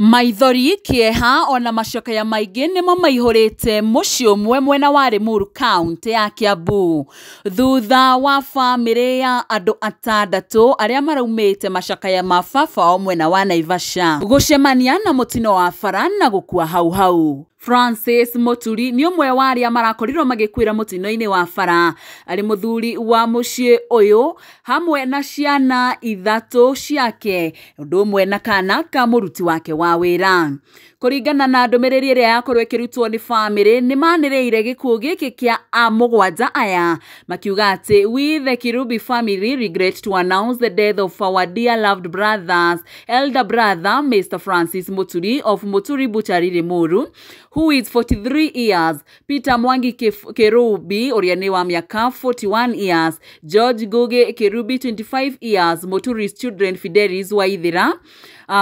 Maithori, kĩeha ona macakaya maingĩ nĩmo maihũrĩte mũciĩ ũmwe mwena wa Limuru kaũntĩ ya Kiambu thutha wa bamĩrĩ ya andũ atandatũ arĩa maraumĩte macakaya ma baba wao mwena wa Naivasha gũcemania na mũtino wa bara na gũkua hau hau. Francis Muturi nĩ ũmwe wa arĩa marakorirwo magĩkuĩra mũtino-inĩ wa bara arĩ mũthuri wa mũciĩ ũyũ hamwe na ciana ithatũ ciake ũndũ ũmwe na kana ka mũruti wake wa wĩra. Kũringana na ndũmĩrĩri ĩrĩa yakorwo ĩkĩrutwo nĩ bamĩrĩ nĩ manĩrĩire gĩkuũ gĩkĩ kĩa a mũgwanja aya makiuga atĩ we the Kirubi family regret to announce the death of our dear loved brothers, elder brother Mr. Francis Muturi of Muturi Butchery Limuru, who is 43 years, Peter Mwangi Kirubi ũrĩa nĩ wa mĩaka 41 years, George Ngugi Kirubi 25 years, Muturi's children Fidelis Waithira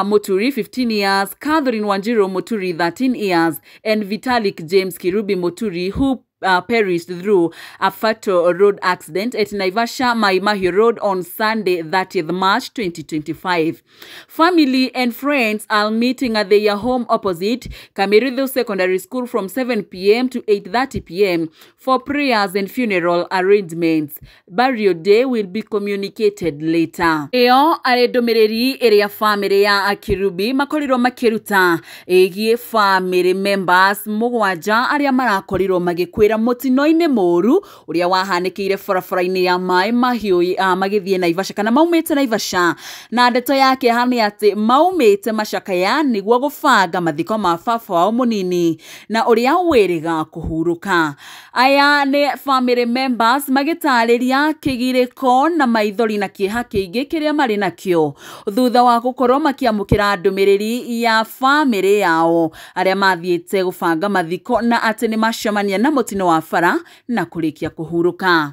Muturi 15 years, Catherine Wanjiru Muturi 13 years, and Vitalik James Kirubi Muturi, who perished through a fatal road accident at Naivasha Mai Mahiu Road on Sunday, 30th March 2025. Family and friends are meeting at their home opposite Kamiriithu Secondary School from 7 p.m. to 8:30 p.m. for prayers and funeral arrangements. Burial day will be communicated later. Ĩyo arĩ ndũmĩrĩri ĩrĩa bamĩrĩ ya Kirubi makorirwo makĩruta ĩgiĩ family members mũgwanja arĩa marakorirwo magĩkuĩra mũtino-inĩ mũru ũrĩa wahanĩkĩire barabara-inĩ ya Maĩ Mahiũ magĩthiĩ Naivasha kana maumĩte Naivasha, na ndeto ya kĩeha nĩ atĩ maumĩte macakaya nĩguo gũbanga mathiko ma baba wao mũnini na ũrĩa wĩrĩga kũhurũka. Aya nĩ family members magĩtarĩria kĩgirĩko na maithori na kĩeha kĩingĩ kĩrĩa marĩ nakĩo thutha wa gũkorwo makĩamũkĩra ndũmĩrĩri ya bamĩrĩ yao arĩa mathiĩte gũbanga mathiko na atĩ nĩ macemania na mũtino wa bara na kũrĩkia kũhurũka.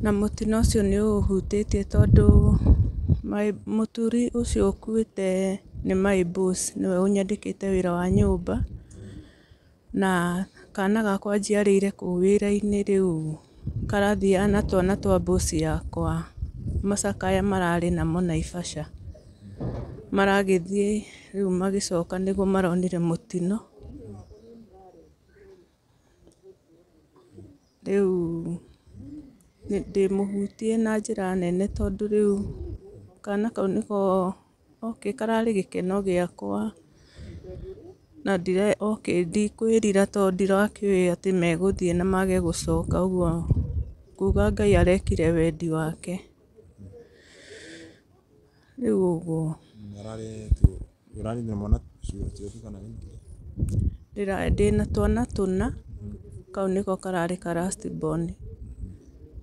Na mũtino ũcio nĩ ũhutĩtie tondũ Mũturi ũcio ũkuĩte nĩ my boss, nĩwe ũnyandĩkĩte wĩra wa nyũmba, na kana gakwa njiarĩire kũu wĩra-inĩ, rĩu karathiaga na twana twa boss yakwa macakaya mararĩ namo Naivasha. Maragĩthiĩ rĩu magĩcoka nĩguo maronire mũtino. Rĩu ndĩmũhutie na njĩra nene tondũ rĩu kana kau nĩko okay kararĩ gĩkeno gĩakwa na okay ndikwĩrira tondũ ndirakĩũĩ atĩ megũthiĩ na mage gũcoka, ũguo nguga Ngai arekire wendi wake. Rĩu ũguo. Ndĩna twana tũna, kau nĩko kararĩ ka last born.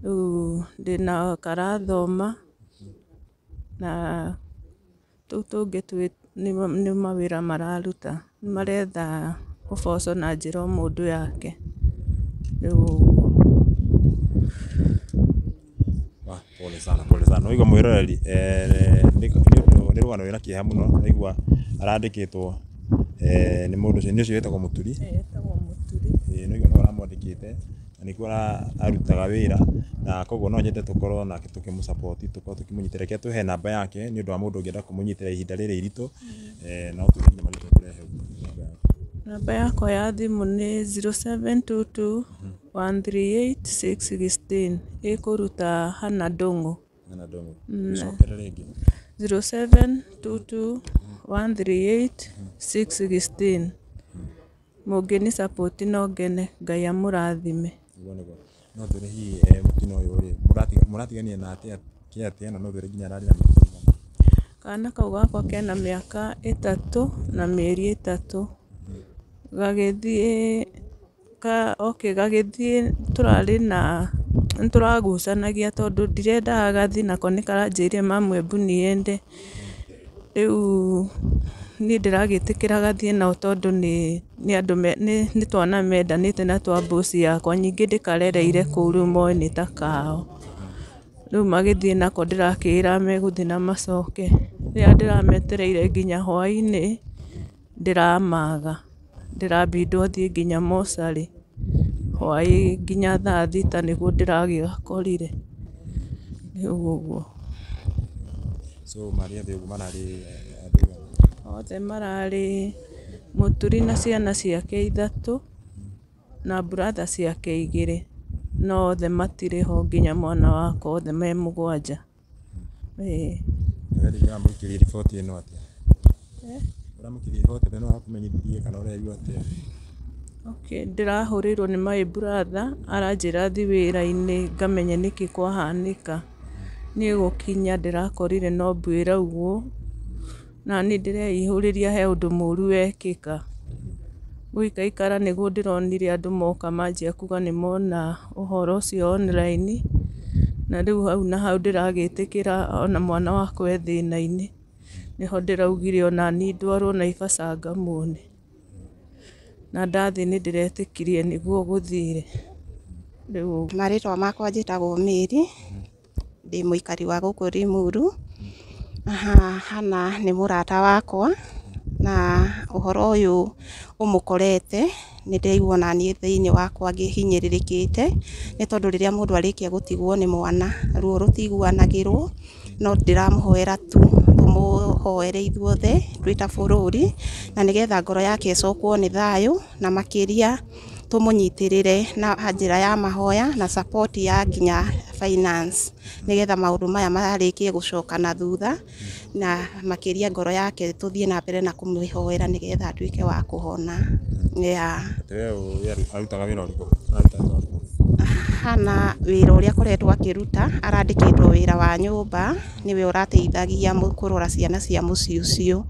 Rĩu ndĩna karathoma na tũu tũngĩ nĩ mawĩra mararuta, maretha ũboco na njĩra o mũndũ yake. Rĩu ũguo. Pole sana, pole sana. Waigua mwĩroreri, nĩ rũgano rwĩna kĩeha mũno. Naigua arandĩkĩtwo nĩ mũndũ ũcio, nĩ ũcio wĩtagwo Mũturi. Etagwo Mũturi. Ĩĩ, nĩguo aramwandĩkĩte na nĩkuo arutaga wĩra, na koguo no nyende tũkorwo nake tũkĩmũ support, tũkorwo tũkĩmũnyitĩrĩra. Reke tũhe namba yake nĩ ũndũ wa mũndũ ũngĩenda kũmũnyitĩrĩra ihinda rĩrĩ iritũ, no tuge nginya marĩtwa kũrehe namba yaku. Namba yakwa ya thimũ nĩ 0722 138 616, ĩkũruta Hannah Ndũng'ũ. Hannah Ndũng'ũ. Cokera rĩngĩ. 0722 138 616. Mũngĩni support no ngene, Ngai amũrathime. Nĩguo nĩguo. No twĩre hihi mũtino ũyũ rĩ, mũratigania na atĩa kĩ atĩa, na no twĩre nginya ararĩ na mĩaka ĩigana? Kana kau gakwa kena mĩaka 3 na mĩeri 3. Gagĩthiĩ okay gagĩthiĩ tũrarĩ na nĩtũragucanagia tondũ ndirendaga gathiĩ nako nĩkaranjĩrire mamu embu niende. Rĩu niĩ ndĩragĩtĩkĩra gathiĩ nao tondũ nĩ andũ nĩ twana mendanĩte na twa boss yakwa, ningĩ ndĩkarereire kũu rĩu moĩ nĩ ta kao. Rĩu magĩthiĩ nako ndĩrakĩĩra megũthiĩ na macoke. Rĩrĩa ndĩrametereire nginya hwaĩ-inĩ ndĩramaga, ndĩrambindwo thiĩ nginya mocarĩ hwaĩ nginya thaa 6 nĩguo ndĩragĩgakorire. Rĩu ũguo. So marĩ othe ũguo mararĩ andũ aigana? Othe mararĩ Mũturi na ciana ciake 3 na brother ciake 2, no othe matirĩ ho nginya mwana wakwa, othe me 7. Ĩĩ. Ũramũikĩria riboti ĩno atĩa? Ũramũikĩria riboti atĩa? No arakũmenyithirie kana ũrerirwo atĩa? Okay, ndĩrahũrĩirwo nĩ my brother aranjĩra thiĩ wĩra-inĩ ngamenye nĩkĩ kwahanĩka. Niĩ gũkinya ndĩrakorire no mbu ĩraugwo, na niĩ ndĩreihũrĩria he ũndũ mũru wekĩka. Gũikaikara nĩguo ndĩronire andũ moka manjia kuga nĩ mona ũhoro ũcio online, na rĩu hau na hau ndĩragĩtĩkĩra ona mwana wakwa e thĩna-inĩ, nĩho ndĩraugire onaniĩ ndwarwo Naivasha ngamuone. Na ndathiĩ nĩ ndĩretĩkirie nĩguo gũthire. Rĩu Marĩtwa makwa njĩtagwo Mary, ndĩ mũikari wa gũkũ Limuru. Hana nĩ mũrata wakwa, na ũhoro ũyũ ũmũkorete nĩ ndĩraigua onaniĩ thĩinĩ wakwa ngĩhinyĩrĩrĩkĩte, nĩ tondũ rĩrĩa mũndũ arĩkia gũtigwo nĩ mwana, ruo rũtiguanagĩrwo, no ndĩramũhoera tu, tũmũhoere ithuothe twĩ ta bũrũri, na nĩgetha ngoro yake ĩcokwo nĩ thayũ, na makĩria tũmũnyitĩrĩre na njĩra ya mahoya na support ya nginya finance, nĩgetha maũndũ maya marĩkie gũcoka na thutha, na makĩria ngoro yake tũthiĩ na mbere na kũmĩhoera nĩgetha atuĩke wa kũhona. Yeah. Atĩ we arutaga wĩra ũrĩkũ? Hana wĩra ũrĩa akoretwo akĩruta, arandĩkĩtwo wĩra wa nyũmba, nĩwe ũrateithagia kũrora ciana cia mũciĩ ũcio,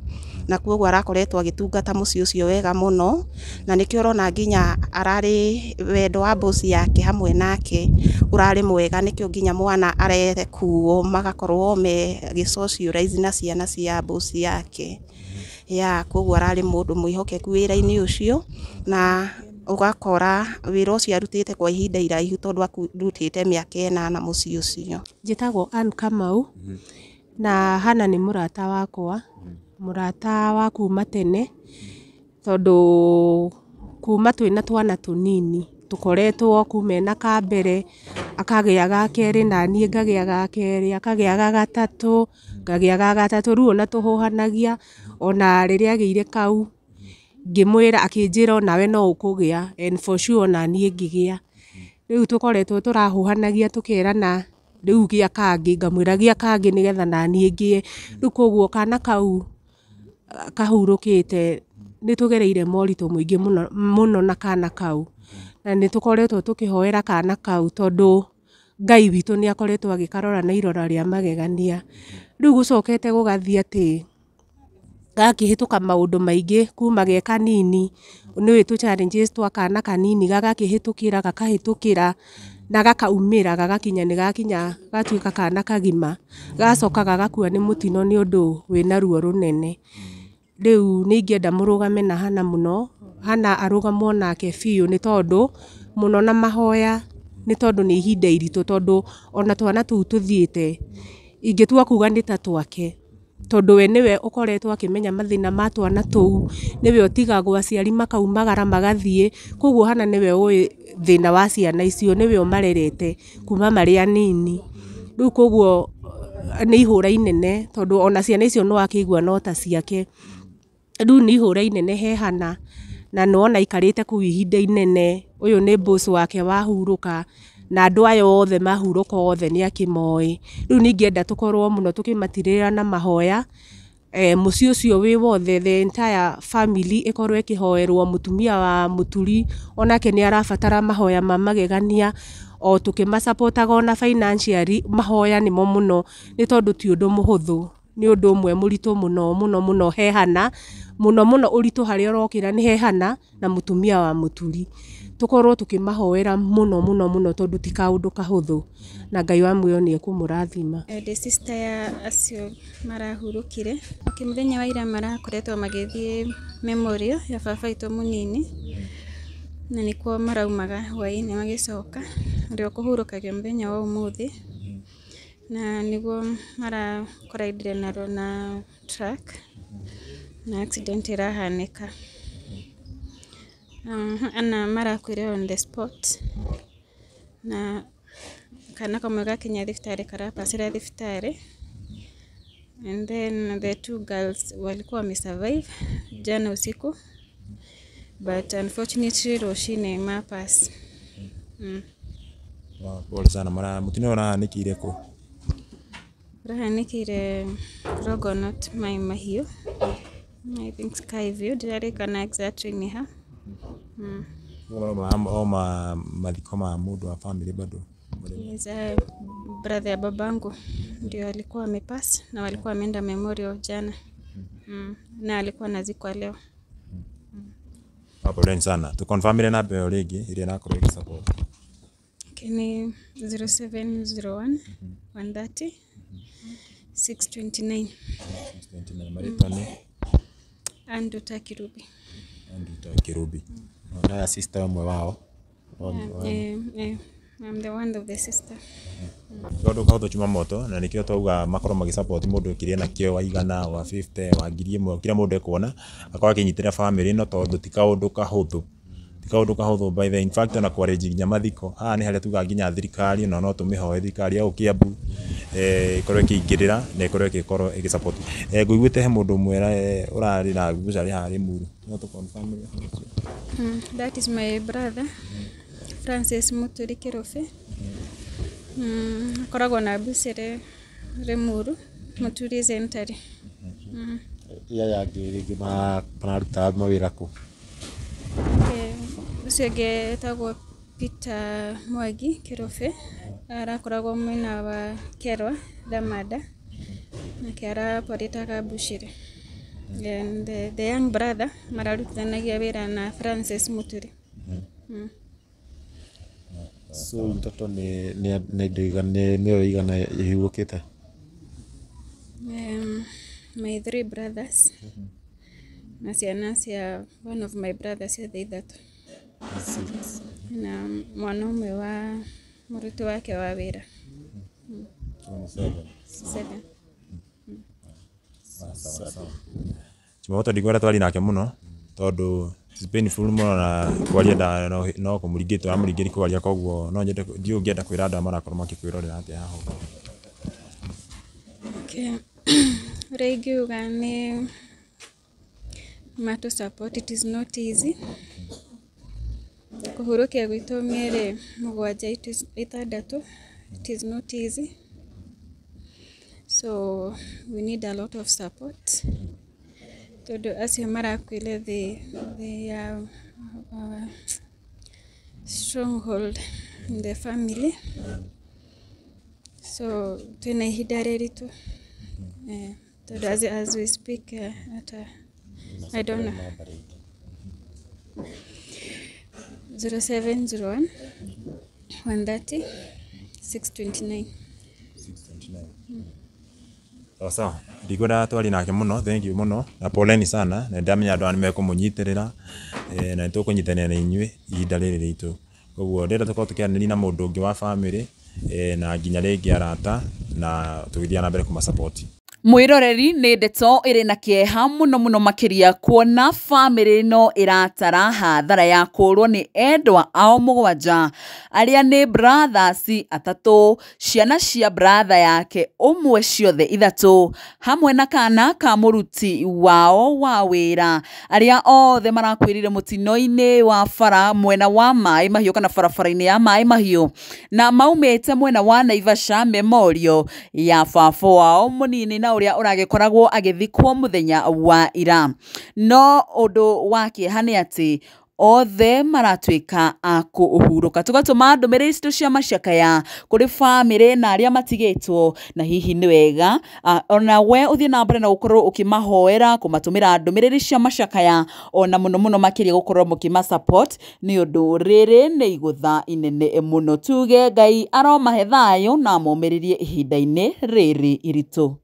na koguo arakoretwo agĩtungata mũciĩ ũcio wega mũno, na nĩkĩo ũrona nginya ararĩ wendo wa boss yake hamwe nake ũrarĩ mwega, nĩkĩo nginya mwana arekuo magakorwo me gĩ-socialize na ciana cia boss yake. Ya koguo ararĩ mũndũ mwĩhokeku wĩra-inĩ ũcio, na ũgakora wĩra ũcio arutĩte kwa ihinda iraihu tondũ arutĩte mĩaka 8 mũciĩ ũcio. Njĩtagwo Ann Kamau, na Hana nĩ mũrata wakwa, mũrata wa kuma tene, tondũ kuma twĩna twana tũnini, tũkoretwo kuma ena ka mbere, akagĩa ga kerĩ naniĩ ngagĩa ga kerĩ, akagĩa ga gatatũ, ngagĩa ga gatatũ, rĩu ona tũhũhanagia, ona rĩrĩa agĩire kau, ngĩmwĩra akĩnjĩra onawe no ũkũgĩa, and for sure onaniĩ ngĩgĩa. Rĩu tũkoretwo tũrahũhanagia tũkerana rĩu gĩa kangĩ, ngamwĩra gĩa kangĩ nĩgetha naniĩ ngĩe. Rĩu koguo kana kau kahurũkĩte nĩ tũgereire moritũ mũingĩ mũno mũno na kana kau, na nĩ tũkoretwo tũkĩhoera kana kau tondũ Ngai witũ nĩ akoretwo agĩkarora na irora rĩa magegania. Rĩu gũcokete gũgathiĩ atĩ gakĩhĩtũka maũndũ maingĩ kuma ge kanini, nĩũĩ tũ challenges twa kana kanini, gagakĩhĩtũkĩra gakahĩtũkĩra na gakaumĩra gagakinya nĩ gakinya gatuĩka kana kagima, gacoka gagakua nĩ mũtino nĩ ũndũ wĩna ruo rũnene. Rĩu nĩ ingĩenda mũrũgame na Hana mũno, Hana arũgamwo nake biũ nĩ tondũ mũno na mahoya, nĩ tondũ nĩ ihinda iritũ, tondũ ona twana tũu tũthiĩte ingĩtua kuga nĩ ta twake, tondũ we nĩwe ũkoretwo akĩmenya mathĩna ma twana tũu, nĩwe ũtigagwo aciari makaumagara magathiĩ, koguo Hana nĩwe ũĩ thĩna wa ciana icio, nĩwe ũmarerete kuma marĩ anini. Rĩu koguo nĩ ihũra inene, tondũ ona ciana icio no akĩigua no ta ciake. Rĩu nĩ ihũra inene he Hana, na nĩwona aikarĩte kũu ihinda inene, ũyũ nĩ boss wake wahurũka, na andũ aya othe mahurũka othe nĩ akĩmoĩ. Rĩu nĩ ingĩenda tũkorwo mũno tũkĩmatirĩrĩra na mahoya, mũciĩ ũcio wĩ wothe, the entire family ĩkorwo ĩkĩhoerwo, mũtumia wa Mũturi onake nĩ arabatara mahoya ma magegania, o tũkĩmacapotaga ona financially, mahoya nĩmo mũno, nĩ tondũ ti ũndũ mũhũthũ, nĩ ũndũ ũmwe mũritũ mũno mũno mũno he Hana, mũno mũno ũritũ harĩa ũrokĩra nĩ he Hana na mũtumia wa Mũturi. Tũkorwo tũkĩmahoera mũno mũno mũno tondũ ti kaũndũ kahũthũ, na Ngai wa muoyo nĩ ekũmũrathima. Ndĩ sister ya acio marahurũkire. Okay, mũthenya wa ira marakoretwo magĩthiĩ memorial ya baba witũ mũnini, na nĩkuo maraumaga hwaĩ-inĩ magĩcoka, ũrĩa ũkũhurũkagio mũthenya wa ũmũthĩ, na nĩguo marakoraindire na truck na accident ĩrahanĩka. Ana marakuire on the spot, na kana kamwe gakinya thibitarĩ karapacĩra thibitarĩ. And then the two girls walikuwa wamesurvive jana usiku, but unfortunately rũcinĩ mapass. Pole sana. Mara mũtino ũyũ ũrahanĩkĩire kũ? Ũrahanĩkĩire Longonot Mai Mahiũ, I think Skyview, ndiririkana exactly nĩ ha. O mathiko ma mũndũ wa family bado? Yes, brother ya babangu ndio alikuwa amepass na walikuwa wameenda memorial jana. Na alikuwa anazikwa leo. Poleni sana. Tũ-confirm-ire namba ĩyo rĩngĩ ĩrĩa ĩrakorwo ĩgĩ-support. Okay, ni 0701 130 629. 629. Marĩtwa nĩ? Anduta Kirubi. Anduta Kirubi. Na sister ũmwe wao? I'm the one of the sister. Tondũ kahũthũ chuma moto na nĩkĩo twauga makorwo magĩ-support mũndũ kĩrĩa nakĩo wa 100, wa 50, wa 1000, kĩrĩa mũndũ ekuona akorwo akĩnyitĩrĩra family ĩno, tondũ ti kaũndũ kahũthũ, ti kaũndũ kahũthũ by the, in fact, ona kwarĩnji nginya mathiko haha nĩ harĩa tugaga nginya thirikari ona no tũmĩhoe thirikari ya gũkũ Kiambu ĩkorwo ĩkĩingĩrĩra na ĩkorwo ĩgĩkorwo ĩgĩ-support. Ngũiguĩte he mũndũ ũmwe ũrarĩ na bucarĩ haha Limuru, no tũ confirm ũhoro ũcio? That is my brother Francis Muturi Kirubi. Akoragwo na bucĩrĩ Limuru, Muturi Century. Aya angĩ rĩngĩ mararutaga mawĩra kũ? Okay. Ũcio ũngĩ etagwo Peter Mwangi Kirubi, arakoragwo mwena wa Kerwa Thamanda, nake araoperataga bucĩrĩ. And the young brother mararutithanagia wĩra na Francis Muturi. So in total nĩ indo igana, nĩ mĩoyo igana ĩhurũkĩte? My three brothers na ciana cia one of my brothers ciothe ithatũ na mwana ũmwe wa mũruti wake wa wĩra. Seven. Chumamoto ndingĩenda twarie nake mũno tondũ it's painful mũno na kwaria no kũmũringĩrĩria tũramũringĩrĩria kwaria, koguo no nyende, ndiũĩ ũngĩenda kwĩra andũ arĩa marakorwo makĩkwĩrorera atĩa haha ũguo. Okay. Ũrĩa ingiuga nĩ matũ support, it is not easy. Kũhurũkia gwitũ mĩeri 7 6, it is not easy. So we need a lot of support. Tondũ acio marakuire they are our stronghold in the family. So twĩna ihinda rĩritũ. Tondũ as we speak, hata I don't know. 0701 130 629. Sawa sawa, ndikwenda twarie nake mũno, thank you mũno na poleni sana, na ndamenya andũ aya nĩmekũmũnyitĩrĩra na nĩtũkũnyitanĩra na inyuĩ ihinda rĩrĩ ritũ, koguo ndĩrenda tũkorwo tũkĩaranĩria na mũndũ ũngĩ wa family na nginya rĩngĩ arata na tũgĩthiĩ na mbere kũma support. Mwĩroreri, nĩ ndeto ĩrĩ na kĩeha mũno mũno makĩria kuona bamĩrĩ ĩno ĩratara hathara ya kũrwo nĩ endwa ao 7 arĩa nĩ brothers 3, ciana cia brother yake ũmwe ciothe 3, hamwe na kana ka mũruti wao wa wĩra, arĩa othe marakuĩrire mũtino-inĩ wa bara mwena wa Maĩ Mahiũ kana barabara-inĩ ya Maĩ Mahiũ, na maumĩte mwena wa Naivasha memorial ya baba wao mũnini na ũrĩa ũragĩkoragwo agĩthikwo mũthenya wa ira. No ũndũ wa kĩeha nĩ atĩ othe maratuĩka a kũhurũka. Tũgatũma ndũmĩrĩri citũ cia macakaya kũrĩ bamĩrĩ na arĩa matigĩtwo, na hihi nĩ wega ona we ũthiĩ na mbere na gũkorwo ũkĩmahoera, kũmatũmĩra ndũmĩrĩri cia macakaya, ona mũno mũno makĩria gũkorwo mũkĩma support, nĩ ũndũ rĩrĩ nĩ igũtha inene mũno. Tuge Ngai aromahe thayũ na amomĩrĩrie ihinda-inĩ rĩrĩ iritũ.